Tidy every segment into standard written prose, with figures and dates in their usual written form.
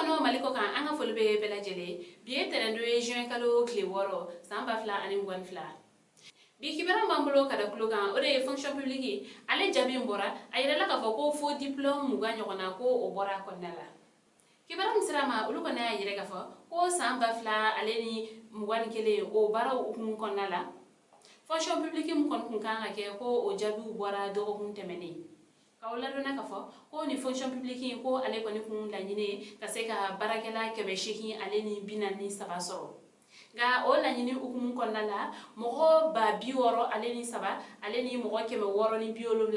Kɔnɔ, Mali kɔ kan, an ka foli bɛ bɛɛ lajɛlen. Bi ye tɛnɛndon ye, juin kalo tile 6, san 2022. Bi kibaruya b'an bolo ka da tulo kan, o de ye fonction publique ale jaabi in bɔra. A yirala k'a fɔ ko faux diplôme 20 ɲɔgɔnna, ko o bɔra a kɔnɔna la. Kibaruya min sera a ma, olu kɔni y'a yira k'a fɔ ko san 2021, o baaraw hukumu kɔnɔna la, fonction publique min kɔni kun kan ka kɛ, ko o jaabiw bɔra dɔgɔkun tɛmɛnen. K'aw ladɔnna k'a fɔ ko nin fonction publique in, ko ale kɔni kun laɲini ye ka se ka baarakɛla 843 sɔrɔ. Nka o laɲini hukumu kɔnɔna la, mɔgɔ 63000 ale ni mɔgɔ 677, olu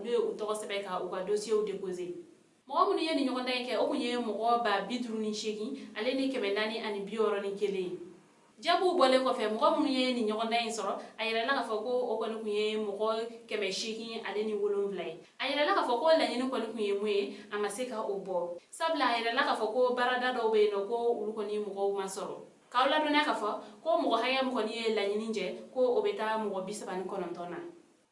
ye u tɔgɔ sɛbɛn ka u ka dossierw déposer. Mɔgɔ minnu ye nin ɲɔgɔndan in kɛ, o kun ye mɔgɔ 58 ale ni 461. Jaabiw bɔlen kɔfɛ, mɔgɔ minnu ye nin ɲɔgɔndan in sɔrɔ, a yirala k'a fɔ ko o kɔni kun ye mɔgɔ 807 ye. A yirala k'a fɔ ko laɲini kɔni kun ye mun ye, a ma se ka o bɔ, sabula a yirala k'a fɔ ko baarada dɔw bɛ yen nɔ, ko olu kɔni mɔgɔw ma sɔrɔ. K'aw ladɔnniya k'a fɔ ko mɔgɔ hakɛ min kɔni ye laɲini jɛ, ko o bɛ taa mɔgɔ 39 na.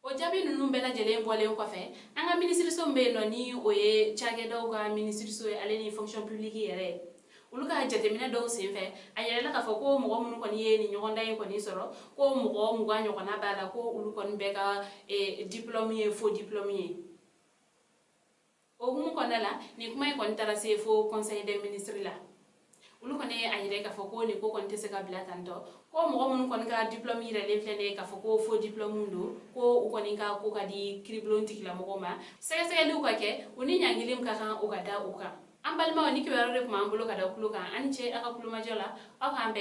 O jaabi ninnu bɛɛ lajɛlen bɔlen kɔfɛ, an ka minisiriso min bɛ yen nɔ, ni o ye cakɛdaw ka minisiriso ye, ale ni fonction publique yɛrɛ, olu ka jateminɛ dɔw senfɛ, a yirala k'a fɔ ko mɔgɔ minnu kɔni ye nin ɲɔgɔndan in kɔni sɔrɔ, ko mɔgɔ 20 ɲɔgɔnna b'a la, ko olu kɔni bɛɛ ka diplôme ye faux diplôme ye. O hukumu kɔnɔna la, nin kuma in kɔni taara se fo conseil des ministres la. Olu kɔni ye a yira k'a fɔ ko nin ko kɔni tɛ se ka bila tantɔ, ko mɔgɔ minnu kɔni ka diplôme yiralen filɛ nin ye k'a fɔ ko faux diplôme don, ko u kɔni ka ko ka di kiiribulon tigilamɔgɔw ma, sɛgɛsɛgɛliw ka kɛ, u ni ɲangili min ka kan, o ka da u kan. An balimaw, ni kibaruya de tun b'an bolo ka da tulo kan. An ni ce aw ka kulomajɔ la. Aw k'an bɛn.